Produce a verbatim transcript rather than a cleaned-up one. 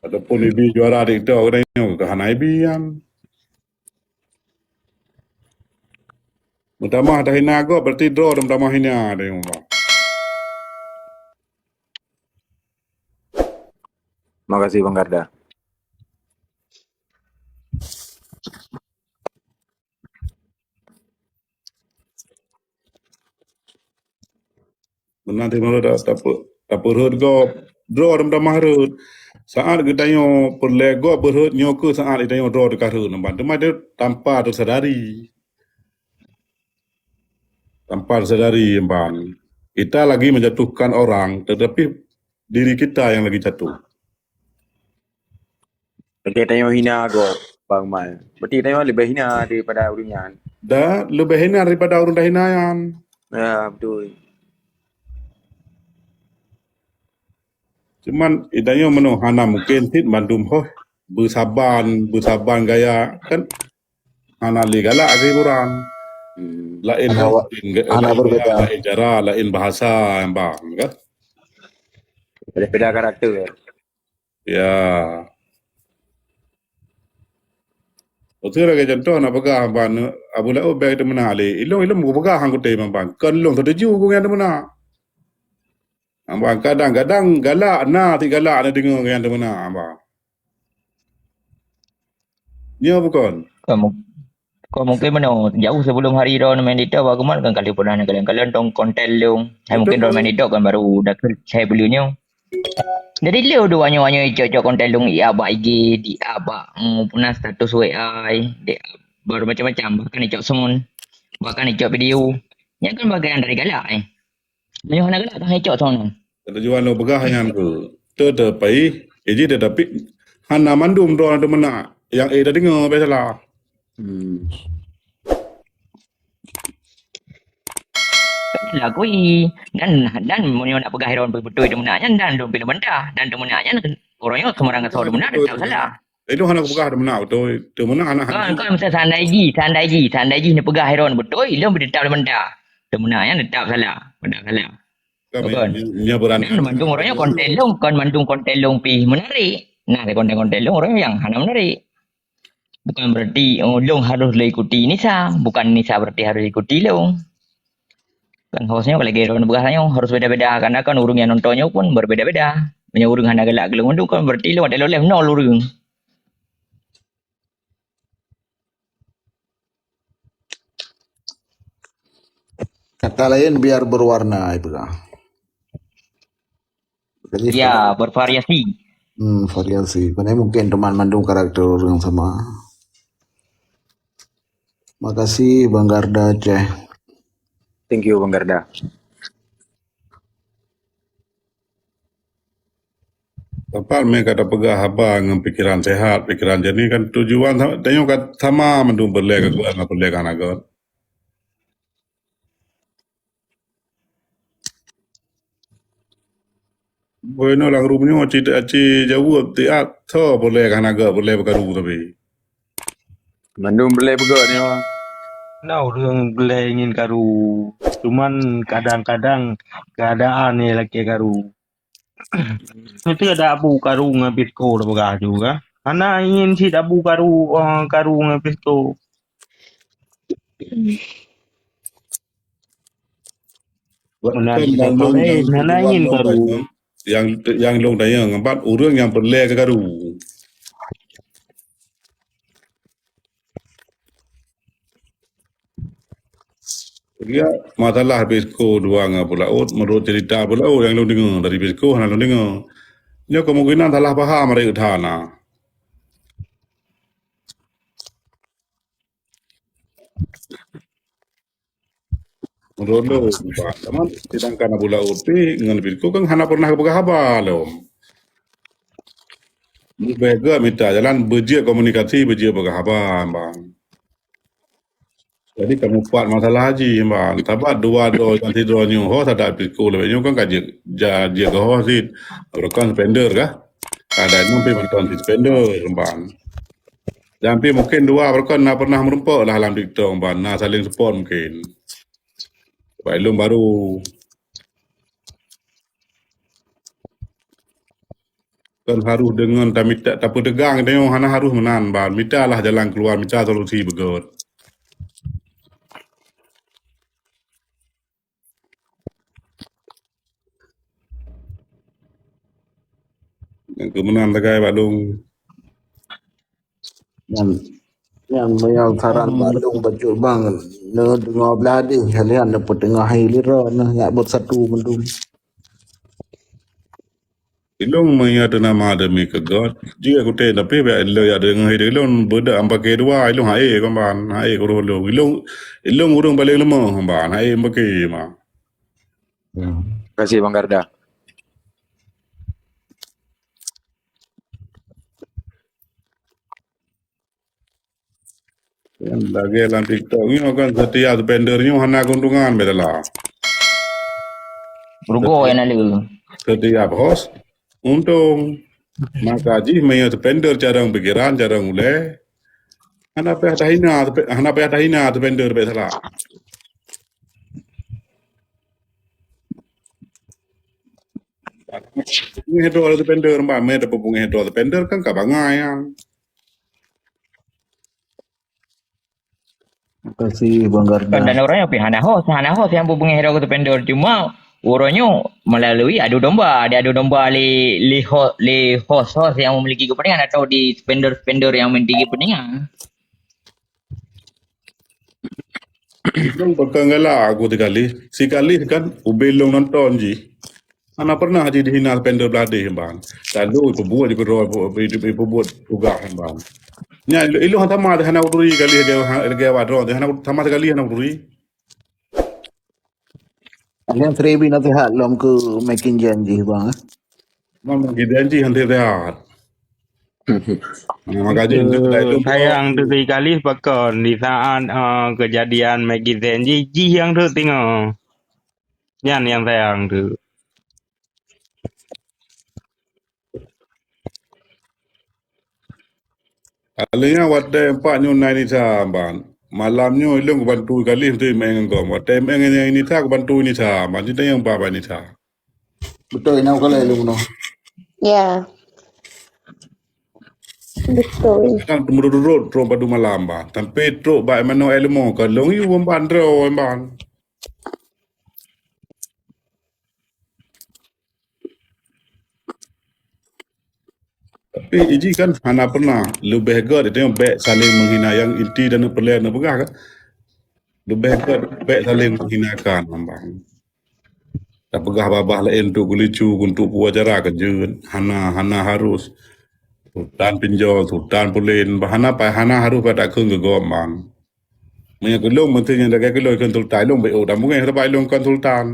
Ataupun ibi juara TikTok geutanyoe ka hana ibi nyan. Meutamah tahina gob, berarti droe meutamah hina tanyoe, Bang. Makasih Bang Garda. Meunan teuma lôn ta-, tape-, tapeurhot gob. Droe meutamah rhot. Saat geutanyoe peureulée gob beurhot, nyoe kheueh saat geutanyoe droe teuka rhot, Bang. Teuma tanpa tersadari. Tanpa tersadari, Bang. Kita lagi menjatuhkan orang, tetapi diri kita yang lagi jatuh. Oke, tanyoe hina gob, Bang Mal. Berarti tanyoe leubeh hina daripada ureuëng nyan. Dah leubeh hina daripada ureuëng tahina nyan. Ya, betul. Cuman, itanyoe meunoe hana mungkin cit mandum hoh beusaban, beusaban gaya kan hana lé galak keu hiburan. Hmm. Laén hana, laén cara, laén bahasa nyang bang kan. Beda-beda karakter. Ya. Beutôi lagèe contoh na peugah ban Abu Laôt bèk teumeunak lé. Ilong ilong peugah hang kutem ban. Kon long setuju ku nyan teumeunak. Ban kadang-kadang galak na ti galak na deungoe nyan teumeunak ban. Nyo bukon. Kon mungkin meunoe jauh sebelum hari droe main TikTok Pak Kuman kan kali pernah na kalian kalian tong konten long. Hai mungkin droe main TikTok kan baru dah saya beli nyo. Jadi lé dua nyoe nyoe cocok konten long ia bak I G, di a bak mm, puna status W A, di baru macam-macam bahkan icok sound, bahkan icok video. Nyan kan bagian dari galak eh. Meunyoe hana galak kan icok sound. Tujuan lo peugah nyan ke. Teu teu pai, iji tetapi hana mandum droe teumeunak yang eh dah dengar biasalah. Hmm. Lakui dan dan meunyoe nak peugah droe beutôi teumeunak nyan dan dong pih bantah dan teumeunak nyan orang nyoe seumbarang kata teumeunak tetap salah. Itu hana peugah teumeunak beutôi, teumeunak hana. Kon kon misal seandai ji, seandai ji, seandai ji neupeugah droe beutôi, lom tetap bantah. Teumeunak nyan tetap salah, tetap salah. Kon. Nyan mandum orang nyoe konten long, kon mandum konten long pih menarik. Nah, konten-konten long orang yang hana menarik. Bukan berarti oh, long harus diikuti Nisa, bukan Nisa berarti harus diikuti long. Kan hostnya kalau gaya orang peugah nyoe harus beda-beda karena kan ureuëng yang nonton nyoe pun berbeda-beda. Meunyoe ureuëng hana galak keu long mandum kan berarti long ada loleh nol ureuëng. Kata lain biar berwarna ai peugah. Ya, bervariasi. Hmm, variasi. Karena mungkin teman mandum karakter orang sama. Makasih Bang Garda Aceh. Thank you Bang Garda. Tepat meh ka tapeugah haba ngon pikeran sehat, pikeran jernih kan tujuan tanyoe ka sama mandum peureulée keu Quran ngon peureulée keu hana gét. Boh inoe lam rumoh nyoe ci ci jaweueb tiat tho peureulée keu hana gét peureulée beukaru tapi. Mandum peureulée beugét nyoe. Na ureuëng peureulée ingin karu, cuman kadang-kadang keadaan nyang lakée karu. Meusti ada abu karu ngon pisko tapeugah juga. Hana ingin cit abu karu uh, karu ngon pisko. Meunan kita pun eh, hana ingin karu. Yang yang long tanya ngempat ureuëng yang peureulée keu karu. Dia masalah Pisko dua ngon Abu Laut, menurut cerita Abu Laut yang lôn dengar dari Pisko hana lôn dengar. Nyoe kemungkinan salah paham dari Uthana. Menurut lôn, Pak, teman, sedangkan Abu Laut pi ngon Pisko kan hana pernah peugah haba lom. Lebih gak minta jalan bejek komunikasi, bejek peugah haba, bang. Jadi kamu pat masalah haji, bang. Sabat dua do yang sidro nyu ho sadat Pisko lebih nyu kan kaji ja je ho sit. Bukan spender kah? Ada nyu pi mantong sit spender, bang. Dan pi mungkin dua berkon na pernah merumpok lah dalam TikTok ban na saling support mungkin. Sebab ilum baru. Kon harôh deungon tamita, tapeutegang tanyoe, hana harôh meunan ban. Mitalah jalan keuluwa, mita solusi beugöt. Nyang keumeunan sagai bak lôn. Nyan, nyan meunyoe saran bak lôn bacut bang, neudeungoe blah deh, halian neupeuteungoh hai lira neuh nyak buet satu mandum. Ilong meunyoe teunama demi keu göt, jih aku teh tapi bèk ilong jak deungoe hai ilong beudak am paké dua, ilong hai kon ban, hai kuroh ilong. Ilong, ilong ureueng paleng leumoh ban, hai paké ma. Terima kasih Bang Garda. Lagèe lam TikTok nyoe kan, setiap spender nyoe hana keuntungan beda lah. Rugoe na lé. Setiap host untung. Maka jih meunyoe spender carông pikiran, carông ulèe, hana payah tahina, hana payah tahina spender bèk salah. Pungéh droe spender, mbak, mé tapeubeungéh droe spender kan ka bangai nyan. Makasih Bang Garda. Dan orang nyoe pih hana host, hana host nyang peubeungéh droe spender, cuma uroe nyoe melalui adu domba, diadu domba lé, lé ho-, lé host-host nyang memiliki kepentingan atau di spender-spender nyang memiliki kepentingan. Dong pakon galak aku sikalih. Sikalih kan ubé lôn nonton jih. Hana pernah jih dihina spender blah deh, ban. Lalu ipebuet, ipebuet, ipebuet tugaih, ban. Nyan ilong sama hana kuturi kalih lagèe awak droe, hana sama sekali hana kuturi. Nyan seribi nasihat lom keu makin janji bang. Memang kita janji hana sehat. Maka jih untuk dah itu sayang tu sekali pakon di saat uh, kejadian Maggie Zen jih, jih yang tu tengok. Nyan yang sayang tu. Alenya watèe empat nyoe nai Nisa ban. Malam nyoe ilong kubantu kalih tu main ngon gom. Watèe main ngon Nisa kubantu Nisa ban. Cinta yang ba Nisa. Beutôi na ukalai lôn noh. Ya. Beutôi. Kan meurot-rot trok badu malam ba. Sampai trok bak manoe ilmu ka lôn yu ban droe ban. Tapi iji kan hana pernah leubeh gèt itu bèk saling menghina, yang inti dan peureulèe na peugah kan. Leubeh gèt bèk saling menghinakan lambang. Tapeugah babah laén untuk geulicu, untuk peue acara keu jeuet. Hana, hana harus. Sultan Pinjol, Sultan Pulen, hana pa-, hana harus ka takheun keu gob ban. Meunyoe keu lôn, meusti nyang lagèe keu lôn ikheun sultan, lôn B O dan mungén sabab lôn kon sultan.